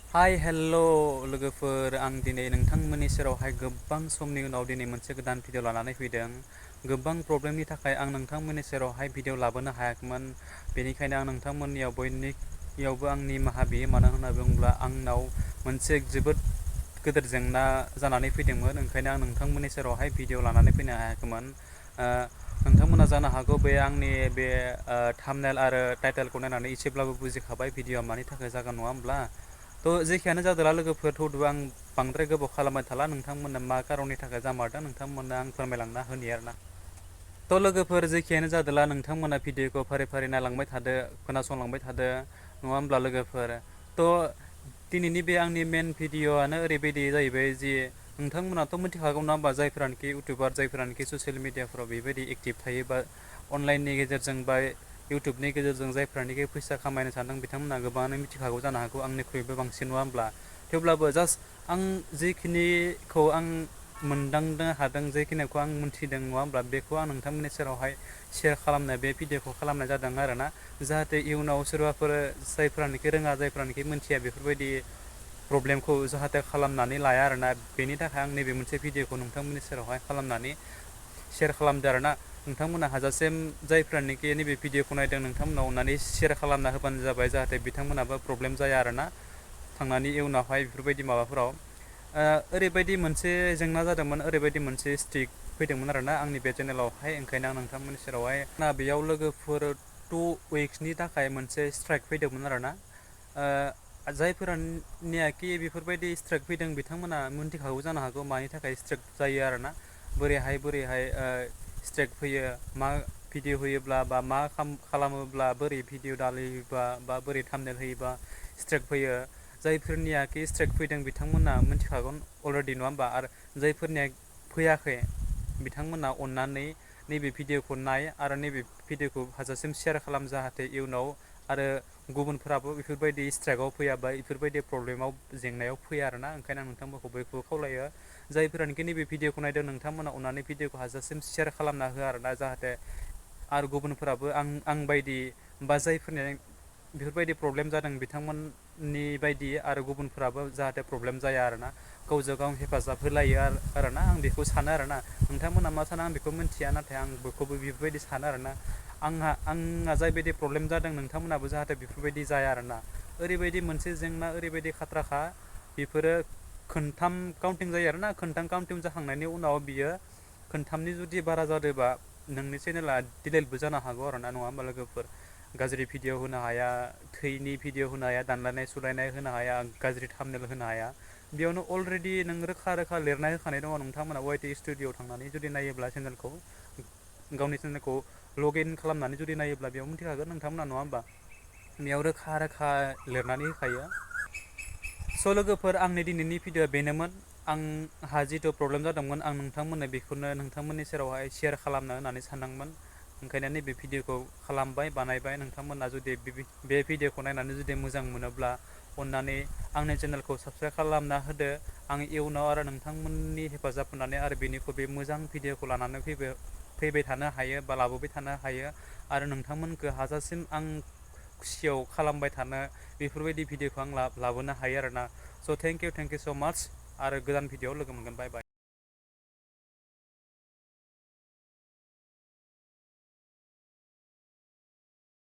हाय हेलौ लोगोफोर आं दिनै नोंथांमोननि सेरावहाय गोबां समनि उनाव दिनै मोनसे गोदान भिडिअ लानानै फैदों। गोबां प्रब्लेमनि थाखाय आं नोंथांमोननि सेरावहाय भिडिअ लाबोनो हायाखैमोन। बेनिखायनो आं नोंथांमोननियाव बयनियावबो आंनि निमाहा बियो। मानो होनना बुङोब्ला आंनाव मोनसे जोबोद गिदिर जेंना जानानै फैदोंमोन। ओंखायनो आं नोंथांमोननि सेरावहाय भिडिअ लानानै फैनो हायाखैमोन। नोंथांमोना जानो हागौ बे आंनि बे थाम्बनेल आरो टाइटेलखौ नायनानै एसेब्लाबो बुजिखाबाय भिडिअआ मानि थाखाय जागोन नङा होमब्ला। थ' जेखियानो जादोंला लोगोफोर थ'दो आं बांद्राय गोबाव खालामबाय थाला। नोंथांमोननो मा खारननि थाखाय जामारदों नोंथांमोननो आं फोरमायलांना होनि आरोना। थ' लोगोफोर जेखियानो जादोंला नोंथांमोना भिडिअखौ फारि फारि नायलांबाय थादो, खोनासंलांबाय थादो नङा होमब्ला लोगोफोर। थ' दिनैनि बे आंनि मेन भिडिअ'आनो ओरैबायदि जाहैबाय जि नोंथांमोनाथ' मिथिखागौ नङा होमबा, जायफोरानोखि इउटुबार जायफोरानोखि ससियेल मिडियाफ्राव बेबायदि एक्टिभ थायो बा अनलाइननि गेजेरजों बा इउटुबनि गेजेरजों जायफ्रानोखि फैसा खामायनो सानदों बिथांमोना गोबाङानो मिथिखागौ जानो हागौ आंनिख्रुइबो बांसिन नङा होमब्ला। थेवब्लाबो जास्ट आं जिखिनिखौ आं मोनदांनो हादों, जेखिनिखौ आं मोनथिदों नङा होमब्ला, बेखौ आं नोंथांमोननि सेरावहाय सेयार खालामनो बे भिडिअखौ खालामनाय जादों आरोना। जाहाथे इयुनाव सोरबाफोर जायफ्रानोखि रोङा जायफ्रानोखि मोनथिया बेफोरबायदि प्रब्लेमखौ जाहाथे खालामनानै लाया आरोना। बेनि थाखाय आं नैबे मोनसे भिडिअखौ नोंथांमोननि सेरावहाय खालामनानै सेयार खालामदों आरोना। नोंथांमोना हाजासे जायफ्रानोखि नैबे भिडिअखौ नायदों नोंथांमोना अननानै सेयार खालामना होबानो जाबाय, जाहाथे बिथांमोनाबो प्रब्लेम जाया आरोना थांनानै इयुनावहाय बेफोरबायदि माबाफोराव। ओरैबायदि मोनसे जेंना जादोंमोन, ओरैबायदि मोनसे स्ट्रिक फैदोंमोन आरोना आंनि बे चेनेलावहाय। ओंखायनो आं नोंथांमोननि सेरावहाय बेयाव लोगोफोर 2 उइक्सनि थाखाय मोनसे स्ट्राइक फैदोंमोन आरोना। जायफोरानियाखि बेफोरबायदि स्ट्राइक फैदों बिथांमोना मिथिखागौ जानो हागौ मानि थाखाय स्ट्राइक जायो आरोना। बोरैहाय स्ट्राइक फैयो, मा भिडिअ होयोब्ला बा मा खालामोब्ला बोरै भिडिअ दालियोबा बा बोरै थाम्बनेल होयोबा स्ट्राइक फैयो। जायफोरनियाखि स्ट्राइक फैदों बिथांमोना मिथिखागौ अलरेडि नङा होमबा। आरो जायफोरनिया फैयाखै बिथांमोना अननानै नैबे भिडिअखौ नाय आरो नैबे भिडिअखौ हाजासिम सेयार खालाम, जाहाथे इयुनाव आरो गुबुनफोराबो बेफोरबायदि स्ट्राइकआव फैया बा बेफोरबायदि प्रब्लेमाव जेंनायाव फैया आरोना। ओंखायनो आं नोंथांमोनखौ बयखौबो खावलायो, जायफोरानोखि नैबे भिडिअखौ नायदों नोंथांमोना अननानै भिडिअखौ हाजासिम सेयार खालामना हो आरोना। जाहाथे आरो गुबुनफोराबो आं बायदि बा जायफोरनि बेफोरबायदि प्रब्लेम जादों बिथांमोननि बायदि आरो गुबुनफोराबो जाहाथे प्रब्लेम जाया आरोना। गावजों गाव हेफाजाब होलायो आरोना। आं बेखौ सानो आरोना। नोंथांमोना मा सानो आं बेखौ मिन्थिया, नाथाय आं बेखौबो बेफोरबायदि सानो आरोना। आंहा जायबायदि प्रब्लेम जादों नोंथांमोनाबो जाहाथे बेफोरबायदि जाया आरोना। ओरैबायदि मोनसे जेंना, ओरैबायदि खाथ्राखा बेफोरो खोनथाम काउन्टिं जायो आरोना। खोनथाम काउन्टिं जाखांनायनि उनाव बियो खोनथामनि जुदि बारा जादोंबा नोंनि चेनेला डिलेटबो जानो हागौ आरोना नङा होमबा लोगोफोर। गाज्रि भिडिअ होनो हाया, थैनि भिडिअ होनो हाया, दानलायनाय सुलायनाय होनो हाया, गाज्रि थाम्बनेल होनो हाया। बेयावनो अलरेडि नों रोखा रोखा लिरनाय होखानाय दङ। नोंथांमोना वाइटि स्टुडिअ'आव थांनानै जुदि नायोब्ला चेनेलखौ, गावनि चेनेलखौ लग इन खालामनानै जुदि नायोब्ला बेयाव मिथिखागोन नोंथांमोना नङा होमबा। बेयाव रोखा रोखा लिरनानै होखायो। स' लोगोफोर आंनि दिनैनि भिडिअ'a बेनोमोन। आंहा जिथु प्रब्लेम जादोंमोन आं नोंथांमोननो बेखौनो नोंथांमोननि सेरावहाय सेयार खालामनो होननानै सानदोंमोन। ओंखायनो नैबे भिडिअखौ खालामबाय, बानायबाय। नोंथांमोना जुदि बे भिडिअखौ नायनानै जुदि मोजां मोनोब्ला अननानै आंनि चेनेलखौ साबस्क्राइब खालामना होदो। आं इयुनाव आरो नोंथांमोननि हेफाजाब होनानै आरो बेनिख्रुइ मोजां भिडिअखौ लानानै फैबाय थानो हायो बा लाबोबाय थानो हायो। आरो नोंथांमोनखौ हाजासिम आं खुसियाव खालामबाय थानो बेफोरबायदि भिडिअखौ आं लाबोनो हायो आरोना। स' थेंक इउ स' माच। आरो गोदान भिडिअआव लोगो मोनगोन। बाय बाय।